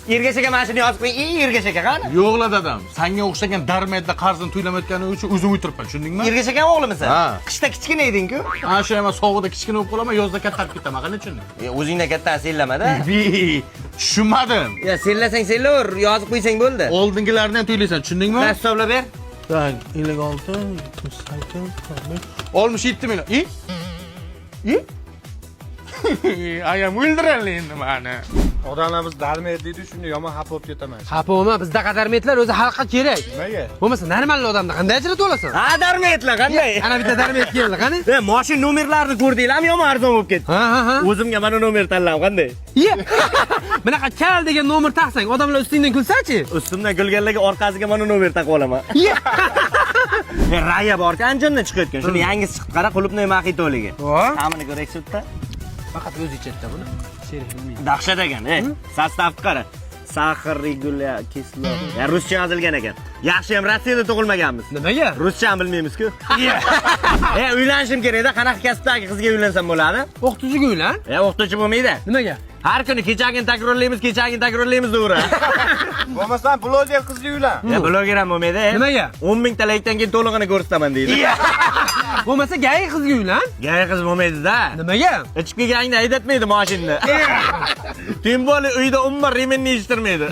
Ergash aka, mana shuni yozib qo'ying. Ey, Ergash aka, qani? Yo'qla, dadam. Sanga o'xshagan дармоед da qarzini to'lamayotgani uchun o'zim o'tiribman, tushundingmi? Ergash akam o'g'limisan? Ha. Qishda kichkina eding-ku. Ana shu emas, sovuqda kichkina bo'lib qolaman, yozda kattarib ketaman. Qani, tushunding? E, o'zingdan kattani sellamada. Bi, tushunmadim. Ya sellasang sellaver, yozib qo'ysang bo'ldi. Oldingilarni ham to'laysan, tushundingmi? Ha, hisoblab ber. Так, 56, 78, 45, 67 million. I? I? Ayam o'ldiradi endi mani. Odamlar biz дармоед deydi, shunda yomon xafa bo'lib ketaman. Xafa bo'lma, bizdaqa дармоед lar o'zi xalqqa kerak. Nimaga? Bo'lmasa нормальный odamni qanday ajratib olasan? Ha, дармоед lar qanday? Ana bitta дармоед keldi, qani? E, mashina nomerlarini ko'rdinglarmi? Yomon arzon bo'lib ketdi. Ha. O'zimga mana nomer tanladim, qanday? Ye. Bunaqa kal degan nomer taqsang, odamlar ustingdan kulsa-chi? Ustimdan kulganlarga orqasiga mana nomer taqib olaman. Ye. E, Raya bor-ku, Andijondan chiqayotgan. Shuni yangisi chiqdi, qara, клубной мохито ligi. Va? Ta'mini ko'raychi bitta. Faqat o'zi ichadi buni. Sherik bilmaydi. Dahshat ekan, ey. Состав ni qara. Сахар, регуля, кислота. Ya ruscha yozilgan ekan. Yaxshi ham Rossiyada tug'ilmaganmiz. Nimaga? Ruscha ham bilmaymiz-ku. E, uylanishim kerak-da, qanaqa kasbdagi qizga uylansam bo'ladi? O'qituvchiga uylan. E, o'qituvchi bo'lmaydi. Nimaga? Har kuni kechagini takrorlaymiz, kechagini takrorlaymiz deyaveradi. Bo'lmasam bloger qizga uylan. E, bloger ham bo'lmaydi. E. Nimaga? 10 mingta laykdan keyin to'lig'ini ko'rsataman deydi. Bo'lmasa ГАИ qizga uylan. ГАИ qiz bo'lmaydi-da. Nimaga? Ichib kelganingda haydatmaydi mashinani. Тем более uyda umuman ремень ni yechtirmaydi.